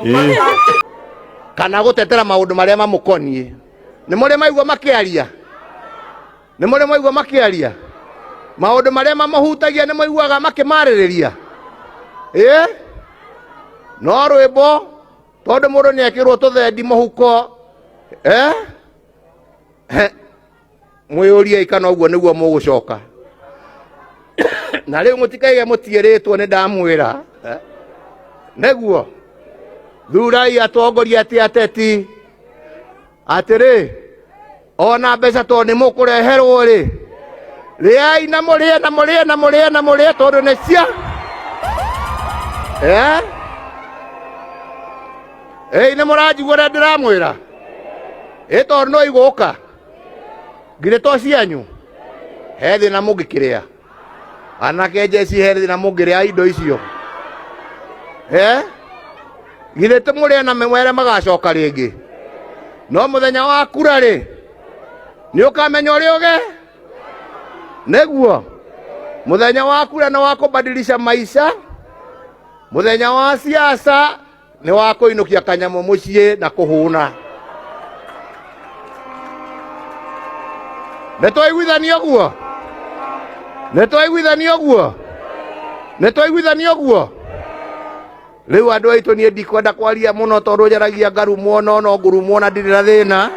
Ĩĩ. Kana gũtetera maũndũ marĩa mamũkoniĩ. Nĩ mũrĩ maigua makĩaria? Nĩ mũrĩ mwaigua makĩaria maũndũ marĩa mamũhutagia? Nĩ mũiguaga makĩmarĩrĩria? Ĩ no rwĩmbo, tondũ mũndũ nĩ ekĩrwo tũthendi mũhuko. Eh? He, mwĩyũriei kana ũguo nĩguo mũgũcoka. Na rĩu mũtikaige mũtiĩrĩtwo, nĩ ndamwĩra. Eh? Nĩguo thurai atongoria ti ateti. Atĩrĩ, ona mbeca tondũ nĩ mũkũreherwo rĩ, rĩai na mũrĩe na mũrĩe na mũrĩe na mũrĩe, tondũ nĩ cia. Eh? Ĩĩ, nĩ mũranjigua ũrĩa ndĩramwĩra? Ĩ tondũ no igũka ngirĩ to cianyu, he thĩna mũngĩkĩrĩa? Anake njeci, he thĩna mũngĩrĩa indo icio? Eh? Githĩ tũmũrĩe na mwere magacoka rĩngĩ? No mũthenya wa kura rĩ, nĩ ũkamenya ũrĩa ũge nĩguo. Mũthenya wa kura nĩ wa kũbadilisha maisha, mũthenya wa siasa nĩ wa kũinũkia kanyamũ mũciĩ na kũhũna. Nĩ twaiguithania ũguo? Nĩ twaiguithania ũguo? Nĩ twaiguithania ũguo? Rĩu andũ aitũ, niĩ ndikwenda kwaria mũno tondũ njaragia ngarumwo, no no ngurumwo na ndirĩ na thĩna.